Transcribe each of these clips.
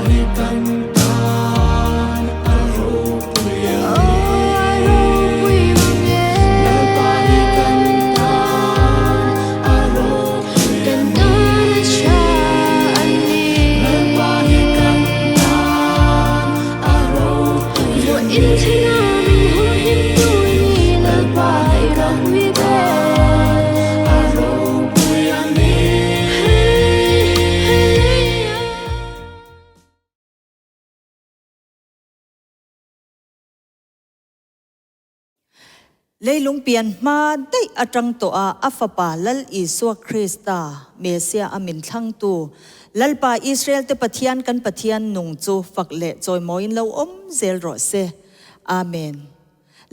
hi kan tan a ropui a ni. Lalpa hi kan tan a ropui a ni. Lalpa hi kan tan a ropui a ni. Lalpa hi kan tan a ropui a ni. Leilung pian hma daih atang tawh a a Fapa Lal Isua Krista, Messiah a min thlangtu, Lalpa Israel te Pathian kan Pathian nung chu fak leh chawimawiin lo awm zel rawh se. Amen.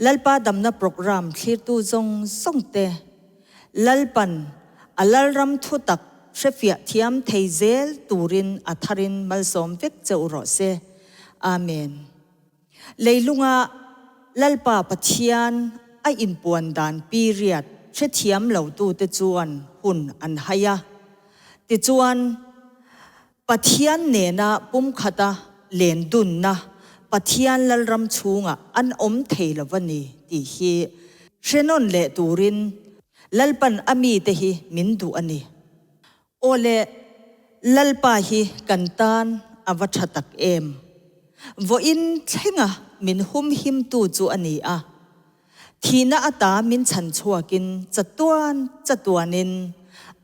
Lalpa damna program thlirtu zawng zawng te Lalpan a Lalram thutak hrefiah thiam thei zel turin a tharin malsawm vek che u rawh se. Amen. Leilunga Lalpa Pathian a inpuan dan period hrethiam lotute chuan hun an hai a. Tichuan, Pathian nena pumkhata len dunna Pathian Lalram chhungah an awm thei lo va ni tih hi hre nawn leh turin Lalpan a mite hi min duh a ni. Aw le, Lalpa hi kan tan a va tha tak em! Vawiin thlenga min humhimtu chu a ni a, thihna ata min chhan chhuakin chatuan chatuanin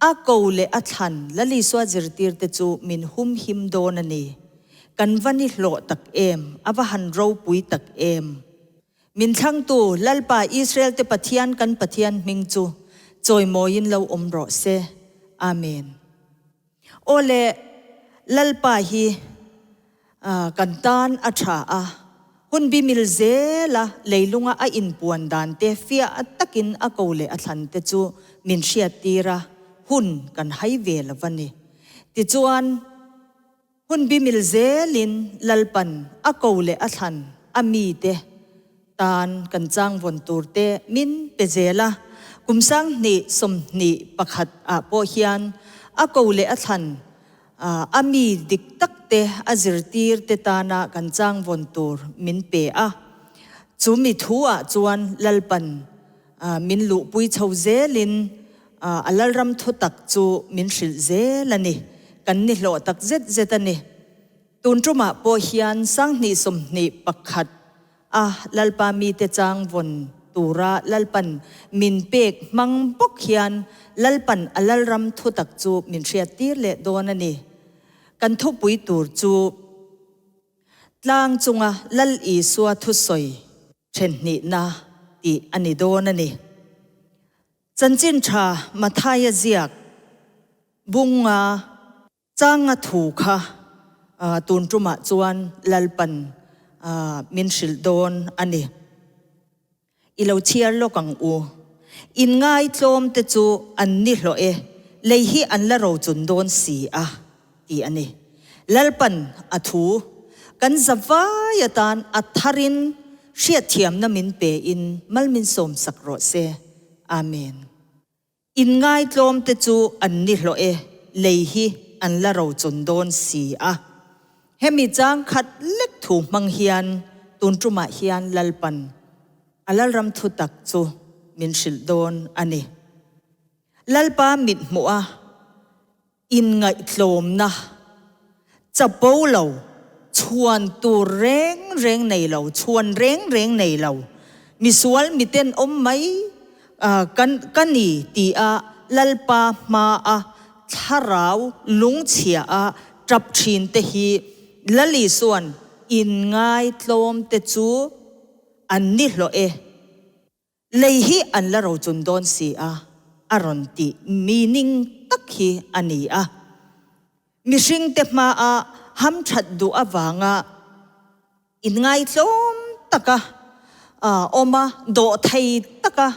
a ko leh a thlan Lalisua zirtirte chu min humhim dawn a ni. Kan va ni hlawh tak em! A va han ropui tak em! Min thlangtu Lalpa Israel-te Pathian kan Pathian hming chu chawimawiin lo awm rawh se. Amen. Aw le, Lalpa hi kan tan a tha a, hun bi mil zela leilunga a inpuan dan te fiah takin a ko leh a thlan te chu min hriattir a, hun kan hai ve lo va ni. Tichuan. Hun bi mil zelin Lalpan a ko leh a thlan a mite tan kan changvawn turte min pe zel a, kum 2021 ah pawh hian a ko leh a thlan a mi dik takte a zirtirte tana kan changvawn tur min pe a, chu mi thu ah chuan Lalpan min luhpui chho zelin A Lalram thutak chu min hrilh zel a ni. Kan ni hlawh tak zet zet a ni. Tun tumah pawh hian 2021 a Lalpa mite chang vawn tura Lalpan min pek hmang bawk hian Lalpan a Lalram thutak chu min hriattir leh dawn a ni. Kan thupui tur chu Tlang chunga Lal Isua thusawi thenhnihna tih a ni dawn a ni. Chanchin tha Mathaia ziak bunga changa thu kha tun tumah chuan Lalpan min hrilh dawn a ni. I lo chhiar lawk ang u. In ngaitlawm te chu an ni hlawh e, lei hi an la rochun dawn si a, tih a ni. Lalpan a thu kan zavai atan a tharin hriatthiamna min pe in mal min sawm sak rawh se. Amen. In ngaitlawm te chu an ni hlawh e, lei hi an la rochun dawn si a. Hemi chang khat lek thu hmang hian tun tumah hian Lalpan a Lalram thutak chu min hrilh dawn a ni. Lalpa mit hmuh a inngaihtlawmna, chapo lo, chhuan tur reng reng nei lo, chhuan reng reng nei lo, misual miten awm mai kan ka ni ti a Lalpa hma a thlarau lungchhia a tap thin te hi Lal Isuan inngaitlawm te chu an ni hlawh e. Lei hi an la rochun dawn si a, a rawn tih meaning tak hi a ni a. Mihringte hmaa hamthat duh avanga inngaitlawm taka awm a, dawhthei taka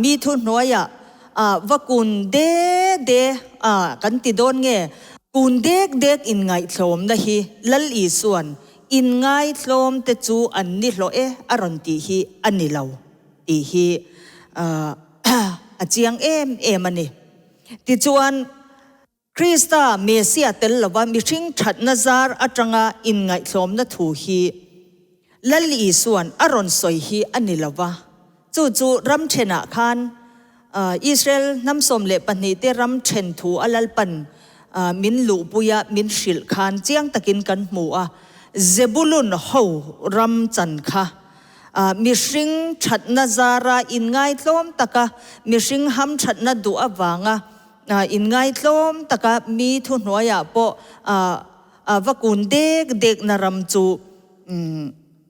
mi thuhnuaia va kun de de kan ti dawn nge? Kun dek dek inngaihtlawmna hi Lal Isuan Inngaitlawm te chu an ni hlawh e a rawn tih hi a ni lo tih hi a chiang em em a ni. Tichuan, Krista, Messiah tel lova mihring thatna zar atanga inngaihtlawmna thu hi Lal Isua'n a rawn sawi hi a ni lova. Chu chu ram thenah khan Israel hnam 12 te ram then thu a Lalpan min luhpui a, min hrilh khan chiang takin kan hmu a. Zebulun ho ram chan kha mihring thatna zara inngaitlawm taka mihring hamthatna duh avanga Inngaitlawm taka mi thuhnuaiah pawh a va kun dek dekna ram chu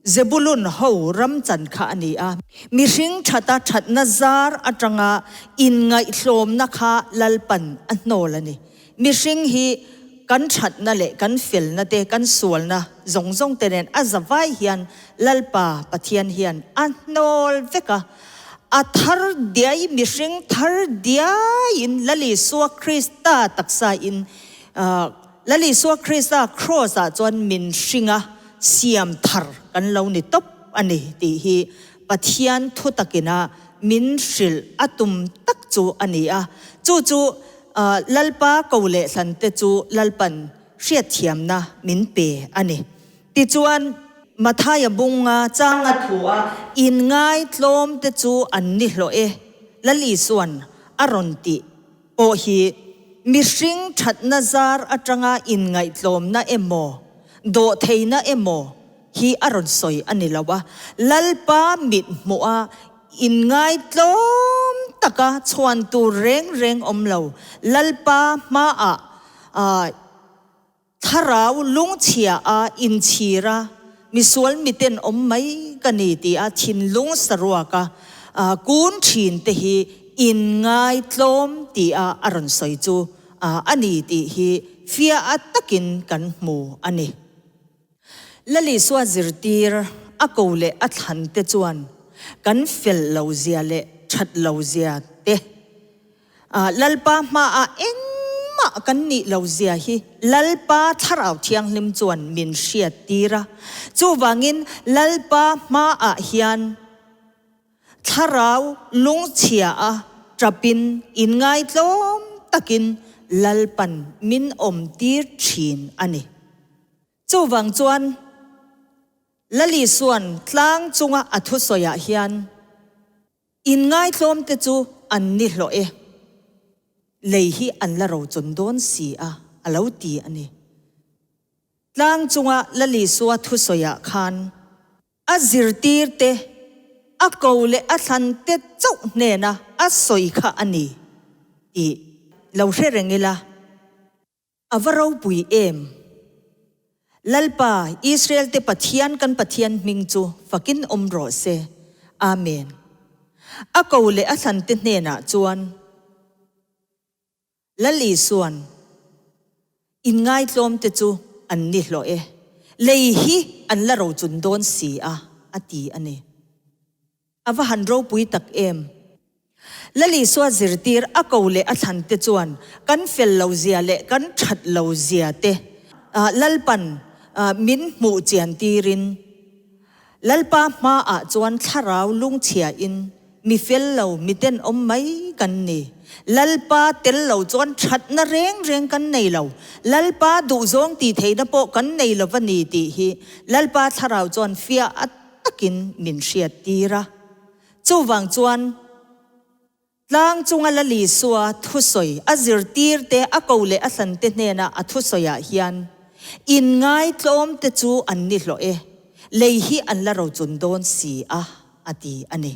Zebulun ho ram chan kha a ni a. Mihring thata thatna zar atanga inngaihtlawmna kha Lalpan a hnawl a ni. Mihring hi kan thatna leh kan felna te, kan sualna zawng zawng te nen a zavai hian Lalpa Pathian hian a hnawl vek a. A thar diai mihring thar diaiin Lal Isua Krista taksa in Lal Isua Krista Kraws ah chuan min hringa siam thar kan lo ni tawp a ni tih hi Pathian thu takina min hrilh a tum tak chu a ni a. Chu chu Lalpa ko leh hlan te chu Lalpan hriatthiamna min pe a ni. Tichuan, Mathaia bunga changa thua inngaitlawm te chu an ni hlawh e, Lal Isua'n a rawn tih pawh hi mihring thatna zar atanga inngaihtlawmna emaw, dawhtheihna emaw hi a rawn sawi a ni lo a, Lalpa mit hmuha inngaitlawm taka chhuan tur reng reng awm lo, Lalpa hmaah Thlarau lungchhia a inchhir a, misual miten awm mai ka ni ti a thinlung saruak a kun thin te hi inngaitlawm ti a a rawn sawi chu a ni tih hi fiah takin kan hmu a ni. Lalisua zirtir a ko leh a thlan te chuan kan fel lo zia leh that lo zia te Lalpa hmaah engmah kan nih lo zia hi Lalpa Thlarau Thianghlim chuan min hriat tir a. Chuvangin Lalpa hmaah hian Thlarau lungchhia a tapin inngaitlawm takin Lalpan min awm tir thin a ni. Chuvang chuan Lali chuan tlang chunga a thusawiah hian, Inngaitlawm te chu an ni hlawh e, lei hi an la rochun dawn si a, a lo ti a ni. Tlang chunga Lalisua thusawiah khan a zirtir te, a ko leh a thlan te chauh hnena a sawi kha a ni tih lo hre reng ila. A va ropui em! Lalpa, Israel-te Pathian kan Pathian hming chu fakin awm rawh se. Amen. A ko leh a thlante hnenah chuan Lal Isua'n, Inngaitlawmte chu an ni hlawh e, lei hi an la rochun dawn si a, a ti a ni. A va han ropui tak em! Lalisua zirtir a ko leh a thlan te chuan kan fel lo zia leh kan that lo zia te Lalpan min hmuh chian tirin Lalpa hmaah chuan thlarau lungchhia in mi fel lo mi tenawm mai kan ni. Lalpa tel lo chuan thatna reng reng kan nei lo. Lalpa duhzawng tih theihna pawh kan nei lo va ni tih hi Lalpa thlarau chuan fiah a takin min hriat tir a. Chuvang chuan tlang chunga Lalisua thusawi a zirtir te, a ko leh a hlan te hnena a thusawiah hian inngai-tlawm te chu an ni hlawh e, lei hi an la rochun dawn si a, a ti a ni.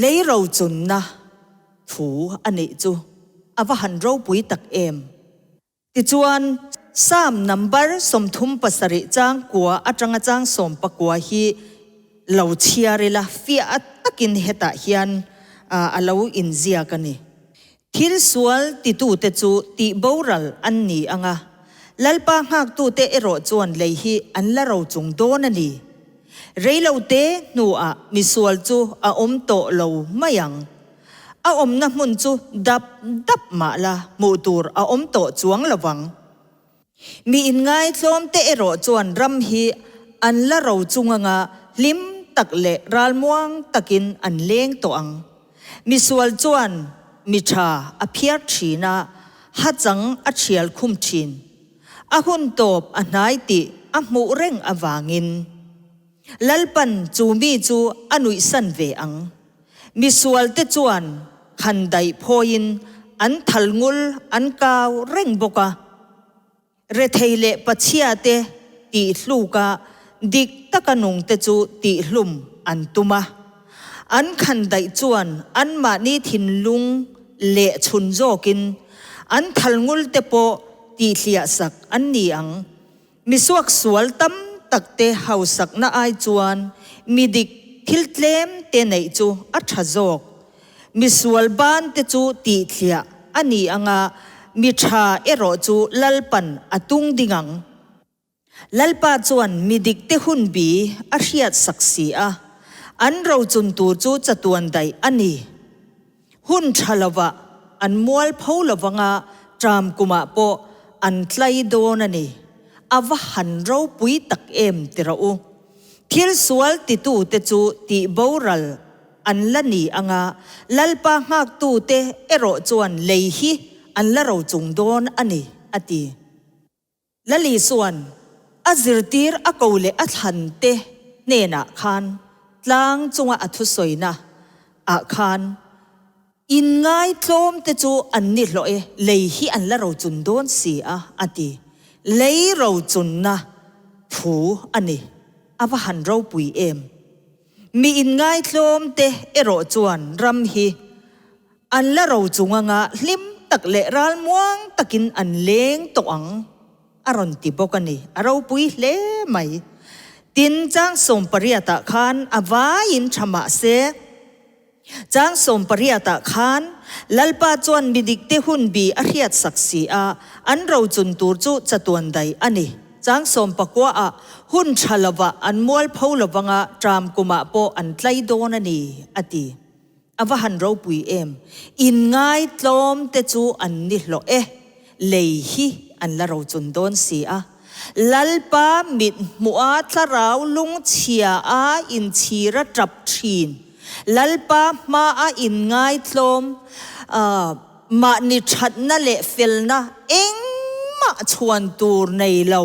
Lei rochunna thu a neih chu a va han ropui tak em! Tichuan, Psalm number 37 chang kua atanga chang 19 hi lo chhiar ila, fiah takin hetah hian a lo inziak a ni. Thil sual titute chu tih boral an ni ang a, Lalpa nghaktute erawh chuan lei hi an la ro chung dawn a ni. Reilote hnuah misual chu a awm tawh lo mai ang. A awmna hmun chu dap dap mah la hmuh tur a awm tawh chuang lo vang. Mi inngaitlawm te erawh chuan ram hi an la ro chung anga hlim tak leh ralmuang takin an leng tawh ang. Misual chuan mi tha a phiar thin a. hachang a thial khum thin. A hun tawp a hnai tih a hmuh reng avangin. Lalpan chu mi chu a nuihsan ve ang. Misualte chuan khandaih phawiin an thal ngul an kau reng bawk a. Rethei leh pachhiate tihluka dik taka nungte chu tihhlum an tum a. An khandaih chuan anmahni thinlung leh chhun zawkin an thalngulte pawh tihhliahsak an ni ang. Misuaksual tam takte hausakna ai chuan mi dik thil tlem te neih chu a tha zawk. Misual ban te chu tihthliah a ni anga mi tha erawh chu Lalpan a tung ding ang. Lalpa chuan mi dik te hun bi a hriat sak si a, an rochun tur chu chatuan daih a ni. Hun tha lovah an mual pho lovanga tram kumah pawh an tlai dawn a ni. A va han ropui tak em ti rawh u. Thil sual titute chu tih boral an la ni anga Lalpa nghaktute erawh chuan lei hi an la ro chung dawn a ni, a ti. Lali chuan a zirtir a ko leh a thlan te hnenah khan tlang chunga a thusawina ah khan Inngaitlawm te chu an ni hlawh e, lei hi an la rochun dawn si a, a ti. Lei rochunna thu a ni. A va han ropui em! Mi inngaitlawm te erawh chuan ram hi An la ro chung anga hlim tak leh ralmuang takin an leng tawh ang, a rawn ti bawk a ni. A ropui hle mai. Tin, chang sawmpariatah khan a vaiin tha mah se, chang sawmpariatah khan Lalpa chuan midikte hun bi a hriatsak si a, an rochun tur chu chatuan daih a ni. Chang sawmpakuaah hun tha lovah an mualpho lovanga tram kumah pawh an tlai dawn a ni, a ti. A va han ropui em! Inngaitlawm te chu an ni hlawh e, lei hi an la rochun dawn si a. Lalpa mit hmuha thlarau lungchhia a inchhir a tap thin. Lalpa hmaa inngaitlawm mahni thatna leh felna engmah chhuan tur nei lo.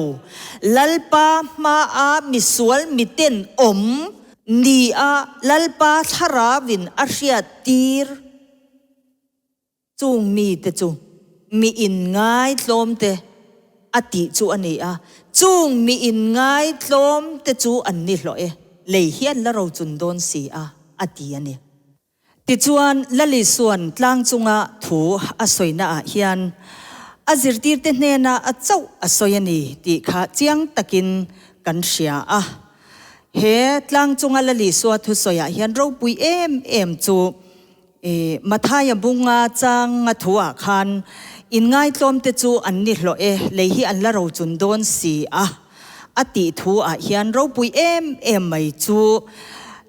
Lalpa hmaa misual miten awm Ni a, Lalpa thlarauin a hriat tir chung mite chu mi inngaitlawmte a tih chu a ni a, chung mi inngaitlawmte chu an ni hlawh e, lei hian la rochun dawn si a, a ti a ni. Tichuan, Lalisuan tlang chunga thu a sawinaah hian a zirtirte hnena a chauh a sawi a ni tih kha chiang takin kan hria a. He tlang chunga Lalisua thusawiah hian ropui em em chu Mathaia bunga changa thuah khan inngaitlawmte chu an ni hlawh e, lei hi an la rochun dawn si a. A tih thu ah hian ropui em em mai chu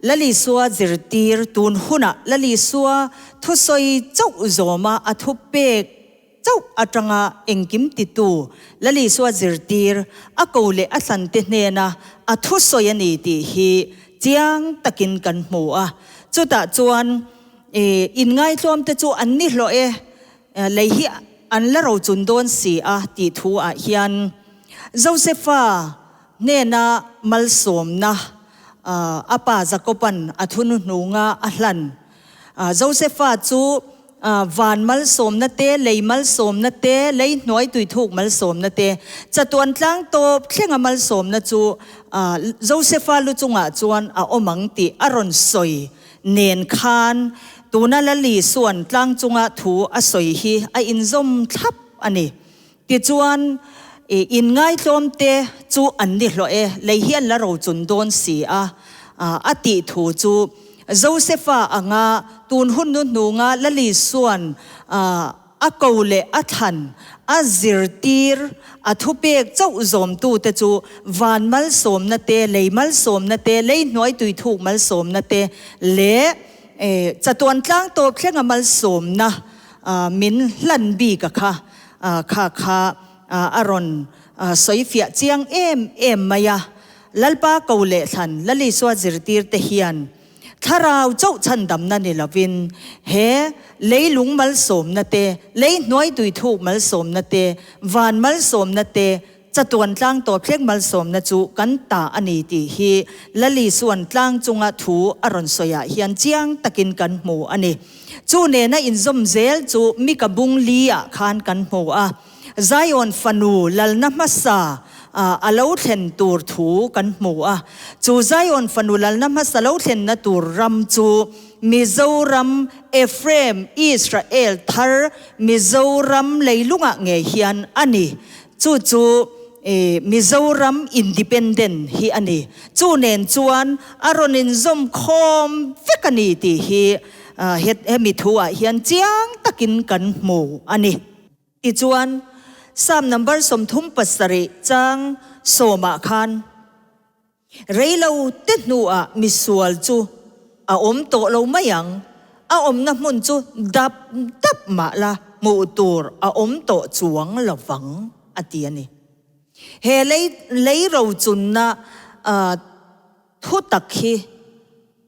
Lalisua zirtir tun hunah Lalisua thusawi chauh zawma a thu pek chauh atanga engkim titu Lalisua zirtir a ko leh a hlante hnena a thusawi a ni tih hi chiang takin kan hmu a. Chutah chuan inngaitlawmte chu an ni hlawh e, lei hi an la rochun dawn si a tih thu ah hian Josefa hnena malsawmna a pa Jakoba'n a thunuhnunga a hlan. Josefa chu van malsawmna te, lei malsawmna te, lei hnuai tuithuk malsawmna te, chatuan tlang tawp thlenga malsawmna chu Josefa lu chungah chuan a awm ang tih a rawn sawi nen khan tuna Lali suan tlang chunga thu a sawi hi a inzawm thlap a ni. Tichuan, inngaitlawmte chu an ni hlawh e, lei hi an la rochun dawn si a, a tih thu chu Josefa anga tun hun nu hnunga Lalisuan a ko leh a thlan, a zirtir, a thupek chauh zawmtute chu van malsawmna te, lei malsawmna te, lei hnuai tuithuk malsawmna te leh chatuan tlang tawp thlenga malsawmna min hlan bik a kha. Kha kha a rawn sawi fiah chiang em em mai a. Lalpa ko leh thlan Lalisua zirtirte hian Thlarau chauh chhandamna ni lovin he leilung malsawmna te, lei hnuai tui thuk malsawmna te, van malsawmna te, chatuan tlang tawp thleng malsawmna chu kan ta a ni tih hi Lali Suan tlang chunga thu a rawn sawiah hian chiang takin kan hmu a ni. Chu nena inzawm zel chu Mika bung li ah khan kan hmu a. Zion fanu lalna hmasa a lo thlen tur thu kan hmu a. Chu Zion fanu lalna hmasa lo thlenna tur ram chu Mizoram, Ephraim, Israel thar Mizoram leilungah ngei hian a ni. Chu chu Mizoram Independent hi a ni. Chu nen chuan a rawn inzawm khawm vek a ni tih hi hemi thuah hian chiang takin kan hmu a ni. Tichuan, Psalm number 37 chang sawmah khan, Reilo te hnuah misual chu a awm tawh lo mai ang, a awmna hmun chu dap dap mah la hmuh tur a awm tawh chuang lo vang, a ti a ni. He lei lei rochunna thu tak hi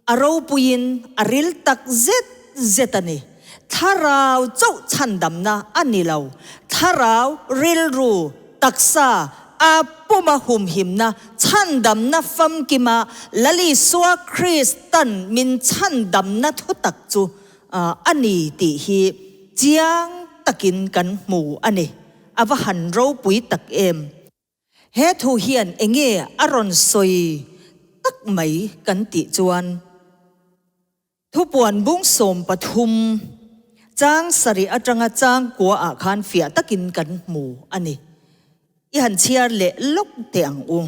A ropuiin a ril tak zet zet a ni. Thlarau chauh chhandamna a ni lo. Thlarau, rilru, taksa, a puma humhimna, chhandamna famkima Lal Isua Kristan min chhandamna thutak chu a ni tih hi chiang takin kan hmu a ni. A va han ropui tak em! He thu hian enge a rawn sawi tak mai kan tih chuan thupuan bung 13 chang sarih atanga chang kua ah khan fiah takin kan hmu a ni. I han chhiar leh lawk teh ang u.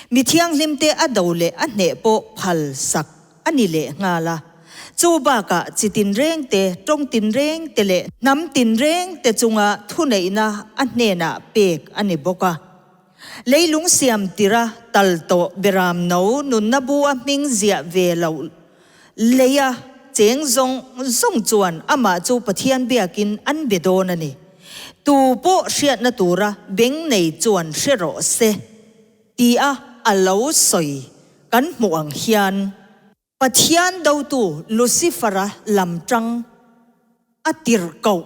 Mi thianghlimte a do leh a hneh pawh phal sak a ni leh nghal a. Chu bakah chi tinreng te, tawng tinreng te leh hnam tinreng te chunga thuneihna a hnenah pek a ni bawk a. Leilung siam tira tal tawh beram no nunna bu a hming ziah ve loh leia cheng zawng zawng chuan amah chu Pathian biakin an be dawn a ni. Tu pawh hriatna tura beng nei chuan hre rawh se tia a lo sawi kan hmuh ang hian Pathian dotu Lucifer-a lam tang a tirhkoh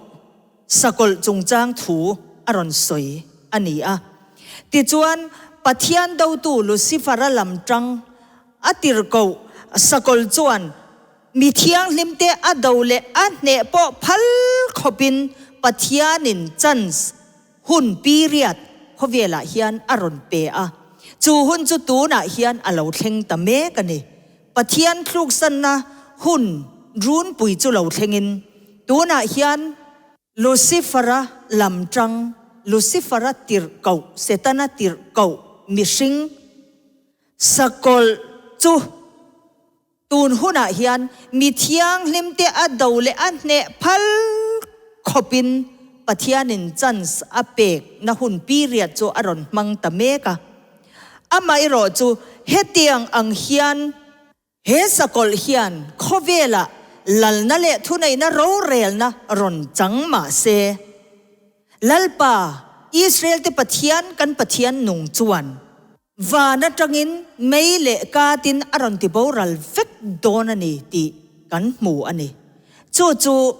sakawlh chungchang thu a rawn sawi a ni a. Tichuan, Pathian dotu Lucifer-a lam tang a tirhkoh sakawlh chuan mi thianghlimte a do leh a hneh pawh phal khawpin Pathianin chance hun period khawvelah hian a rawn pe a, chu hun chu tunah hian a lo thleng ta mek a ni. Pathian thluksanna hun runpui chu lo thlengin tunah hian Lucifer-a lam tang, Lucifer-a tirhkoh, Setana tirhkoh mihring sakawlh chu, Tun hunah hian mi thianghlimte a do leh a hneh phal khawpin Pathianin chance a pekna hun period chu a rawn hmang ta mek a. Amaherawh chu hetiang ang hian he sakawlh hian khawvelah lalna leh thuneihna rorelna rawn chang mah se, Lalpa, Israelte Pathian kan Pathian nung chuan, Van atangin mei leh katin a rawn ti boral vek dawn a ni tih kan hmu a ni. Chu chu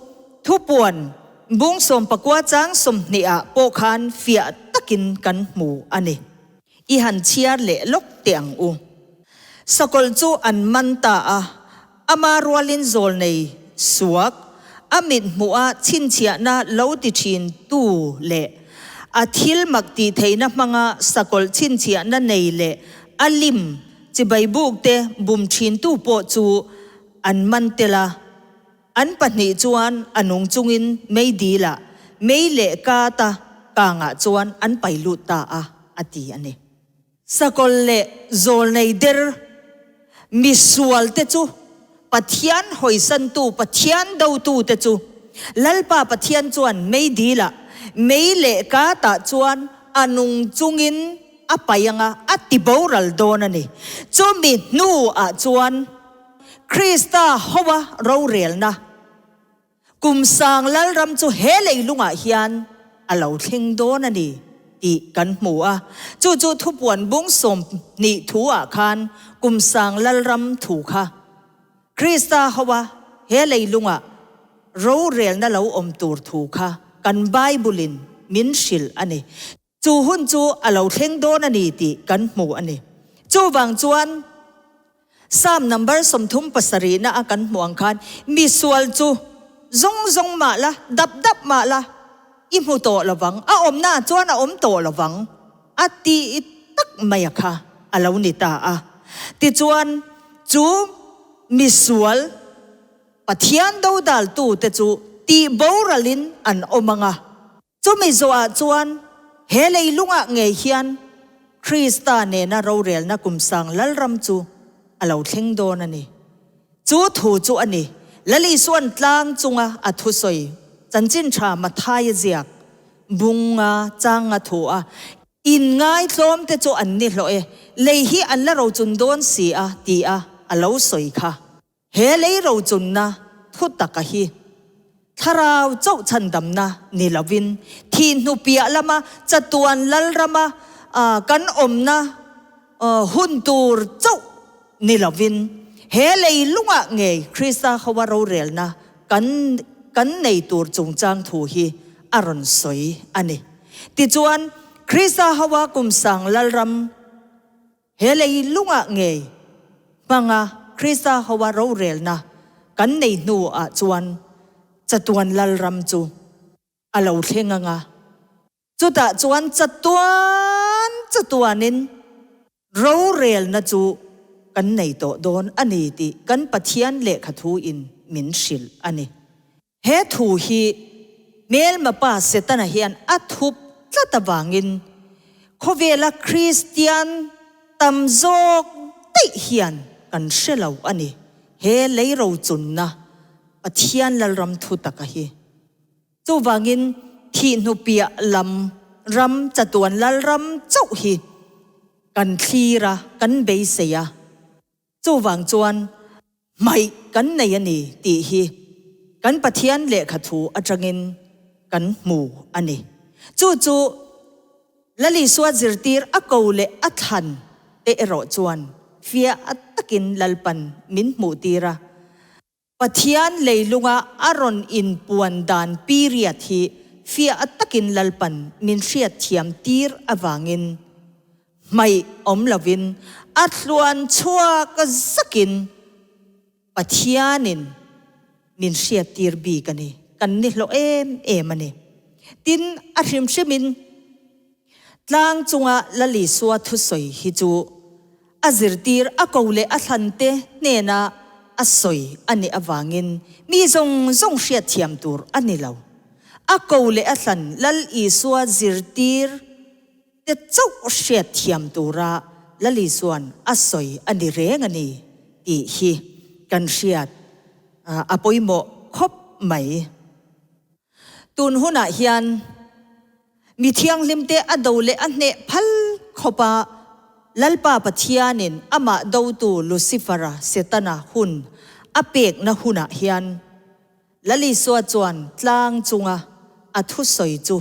thupuan bung 19 chang 20 ah pawh khan fiah takin kan hmu a ni. I han chhiar leh lawk teh ang u. Sakawlh chu an man ta a, ama rualin zawl nei suak, a mit hmuha chhinchhiahna lo ti thin tu leh a thil mak tih theihna hmanga sakawlh chhinchhiahna nei leh a lim chibai bukte bum thin tu pawh chu an man tel a. An pahnih chuan a nung chungin mei dilah mei leh kata kangah chuan an pai lut ta a, a ti a ni. Sakawlh leh zawlnei der misualte chu Pathian hawisantu, Pathian dotute chu Lalpa Pathian chuan mei dilah, mei leh katah chuan a nung chungin a paih anga a ti boral dawn a ni. Chumi hnuah chuan Krista hoa rorelna Kum sang Lalram chu he leilungah hian a lo thleng dawn a ni. tih kan hmu a. Chu chu thupuan bung 20 thu-ah khan kum sang lalram thu kha Krista hoa he leilungah rorelna lo awm tur thu kha kan Bible-in min hrilh a ni. Chu hun chu a lo thleng dawn a ni tih kan hmu a ni. Chuvang chuan Psalm number 37 na a kan hmuh ang khan misual chu zawng zawng mah la, dap dap mah la i hmu tawh lovang, a awmna ah chuan a awm tawh lovang a ti tak mai a kha a lo ni ta a. Tichuan chu misual Pathian dodaltute chu tih boralin an awm ang a. Chumi zawhah chuan he leilungah ngei hian Krista nena rorelna kumsang Lalram chu a lo thleng dawn a ni. Chu thu chu a ni, Lal Isua'n tlang chunga a thusawi chanchin tha Mathaia ziak bunga changa thu a inngaithlawm te chu an ni hlawh e, lei hi an la rochun dawn si a ti a a lo sawi kha. He lei rochunna thu taka hi thlarau chauh chhandamna ni lovin thih hnu piah lama chatuan lalrama kan awmna hun tur chauh ni lovin he lei lungah ngei Krista hoa rorelna kan kan nei tur chungchang thu hi a rawn sawi a ni. Tichuan, Krista hoa kumsang lalram He lei lungah ngei hmanga Krista hoa rorelna kan nei hnuah chuan chatuan Lalram chu a lo thleng ang a, chutah chuan chatuan chatuanin rorelna chu kan nei tawh dawn a ni tih kan Pathian lehkha thuin min hrilh a ni. He thu hi hmelma pa Setana hian a thup tlat avangin khawvela Kristian tam zawk daih hian kan hre lo a ni. He lei rochunna Pathian Lalram thu taka hi. Chuvangin thihhnupiah lam ram chatuan Lalram chauh hi kan thlir a, kan beisei a. Chuvang chuan hmaih kan nei a ni tih hi kan Pathian lehkha thu atangin kan hmu a ni. Chu chu Lal Isua zirtir a ko leh a thlan te erawh chuan fiah takin Lalpan min hmuhtir a. Pathian leilunga a rawn inpuan dan period hi fiah takin Lalpan min hriatthiam tir avangin hmaih awm lovin a tluan chhuak zakin Pathianin min hriattir bik a ni, kan ni hlawh em em a ni. Tin, a hrim hrimin tlang chunga Lal Isua thusawi hi chu A zirtir a ko leh a thlante hnena a sawi a nih avangin mi zawng zawng hriatthiam tur a ni lo. A ko leh a thlan Lal Isua zirtir te chauh hriatthiam tura Lal Isua'n a sawi a ni reng a ni tih hi kan hriat a pawimawh khawp mai. Tun hunah hian mi thianghlimte a do leh a hneh phal khawp a, Lalpa Pathianin amah dotu Lucifera, Setana, hun a pekna hunah hian Lal Isua chuan tlang chunga a thusawi chu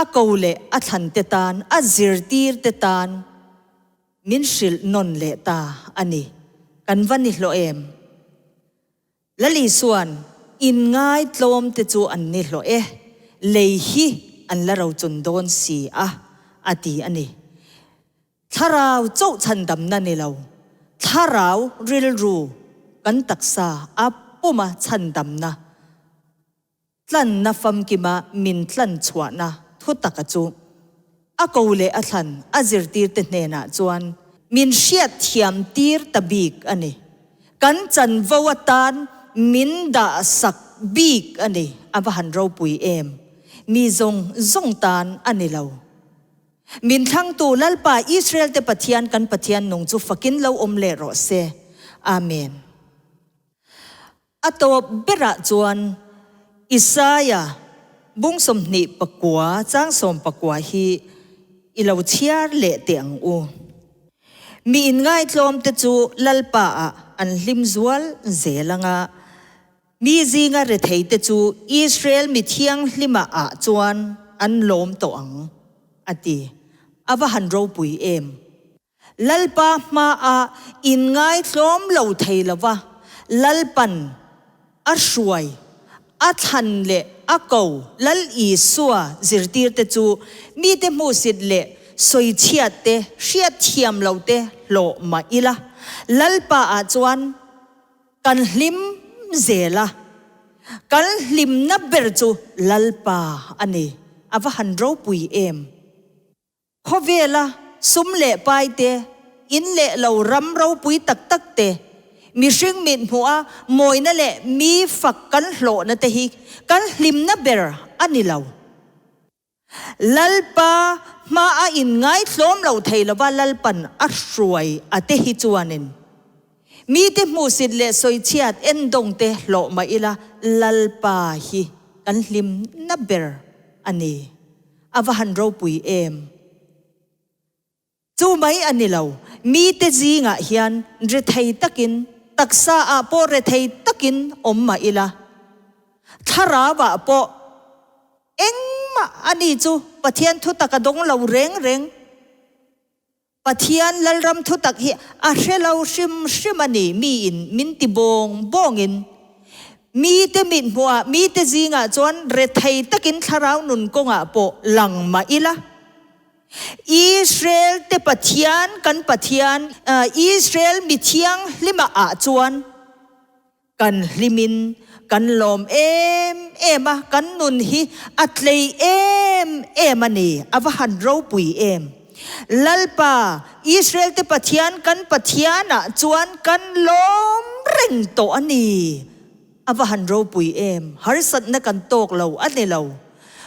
a ko leh a thlante tan, a zirtirte tan min hrilh nawn leh ta a ni. Kan va ni hlawh em? Lal Isua'n, Inngaitlawm te chu an ni hlawh e, lei hi an la rochun dawn si a, a ti a ni. Thlarau chauh chhandamna ni lo, thlarau rilru kan taksa a puma chhandamna. Tlanna famkima min tlan chhuahna thu taka chu a ko leh a thlan a zirtirte hnenah chuan min hriatthiam tir ta bik a ni. Kan chanvo atan min dah sak bik a ni. A va han ropui em! Mi zawng zawng tan a ni lo. Min thlangtu Lalpa Israel-te Pathian kan Pathian nung chu fakin lo awm leh rawh se. Amen. A tawp berah chuan Isaia bung 29 chang 19 hi i lo chhiar leh teh ang u. Mi inngaitlawmte chu Lalpa ah an hlim zual zel ang a, mi zinga retheite chu Israel mi thianghlima ah chuan an lawm tawh ang. a ti. A va han ropui em! Lalpa hmaah inngaithlawm lo thei lova Lalpan a hruai, a thlan leh a ko Lal Isua zirtirte chu mite hmuhsit leh sawichhiat te, hriatthiam lo te hlawh mah ila, Lalpaah chuan Kan hlim zel a, kan hlimna ber chu Lalpa a ni. A va han ropui em! Khawvela sum leh pai te, in leh lo ram ropui tak tak te, mihring mit hmuha mawina leh mi fak kan hlawhna te hi kan hlimna ber a ni lo. Lalpa hma a inngaithlawm lo thei lova Lalpan a hruai a te hi chuanin mite hmuhsit leh sawichhiat endawng te hlawh mah ila Lalpa hi kan hlimna ber a ni. A va han ropui em! Chu mai a ni lo, mite zingah hian rethei takin, taksa ah pawh rethei takin awm mah ila, thlarau ah pawh engmah a ni chu Pathian thutak a dawng lo reng reng. Pathian Lalram thutak hi a hre lo hrim hrim a ni, miin min ti bawng bawngin. Mite mithmuhah, mite zingah chuan rethei takin thlarau nun kawngah pawh lang mah ila, Israel te Pathian, kan Pathian, Israel mi thianghlima ah chuan kan hlimin kan lawm em em a, kan nun hi a tlei em em a ni, a va han ropui em. Lalpa, Israel te Pathian, kan Pathian ah chuan kan lawm reng tawh a ni. A va han ropui em! Harsatna kan tawk lo a ni lo.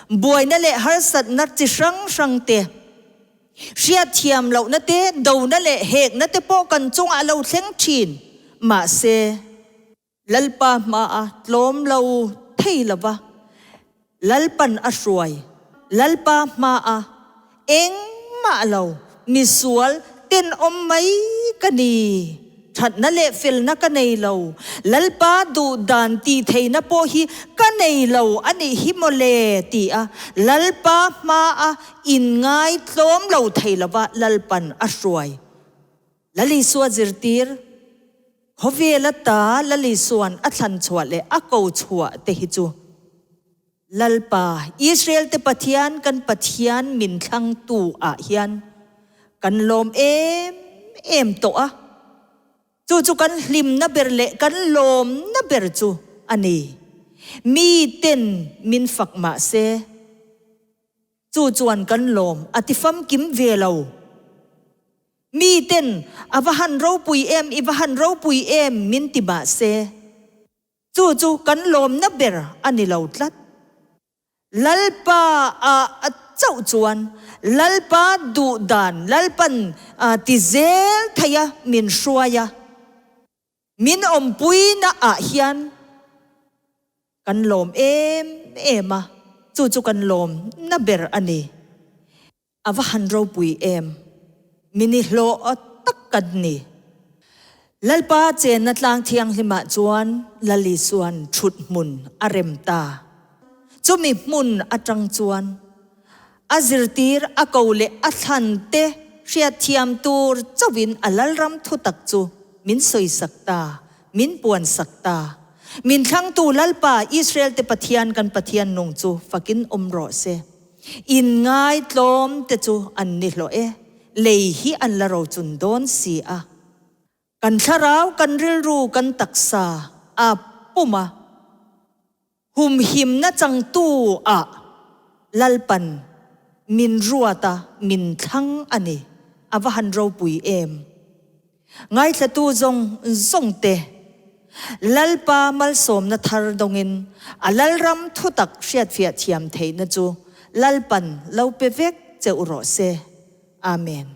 Buaina leh harsatna chi hrang hrang te, hriatthiam lohna te, dona leh hekna te pawh kan chungah a lo thleng thin. Mahse, Lalpa hmaa tlawm lo thei lova Lalpan a hruai, Lalpa hmaa engmah lo misual tenawm mai ka ni, thatna leh felna ka nei lo, Lalpa duh dan tih theihna pawh hi ka nei lo a nih hi maw le ti a Lalpa hmaa inngai tlawm lo thei lova Lalpan a hruai. Lalisua zirtir, Khawvel ata Lalisuan a thlan chhuah leh a ko chhuah te hi chu Lalpa, Israel te Pathian kan Pathian min thlangtu ah hian kan lawm em em tawh a, chu chu kan hlimna ber leh kan lawmna ber chu a ni. Mi ten min fak mah se, chu chuan kan lawm a ti famkim ve lo. Mi ten, A va han ropui em, i va han ropui em, min ti mah se, chu chu kan lawmna ber a ni lo tlat. Lalpa ah chauh chuan Lalpa duh dan Lalpan ti zel thei a min hruai a, min awmpuina ah hian kan lawm em em a, chu chu kan lawmna ber a ni. A va han ropui em! Mi nihlawh tak kan ni. Lalpa chenna tlang thianghlimah chuan Lal Isuan thut hmun a rem ta. Chumi hmun atang chuan a zirtir a ko leh a thlan te hriatthiam tur chauhin a Lalram thutak chu min sawisak ta, min puansak ta. Min thlangtu Lalpa Israel te Pathian kan Pathian nung chu fakin awm rawh se. Inngaitlawm te chu an ni hlawh e, lei hi an la rochun dawn si a. Kan thlarau, kan rilru, kan taksa a pum a, humhimna changtu ah Lalpan min ruat a, min thlang a ni. A va han ropui em! Ngaithlatu zawng zawng te, Lalpa malsawmna thar dawngin a Lalram thutak hriatfiah thiam theihna chu Lalpan lo pe vek che u rawh se. Amen.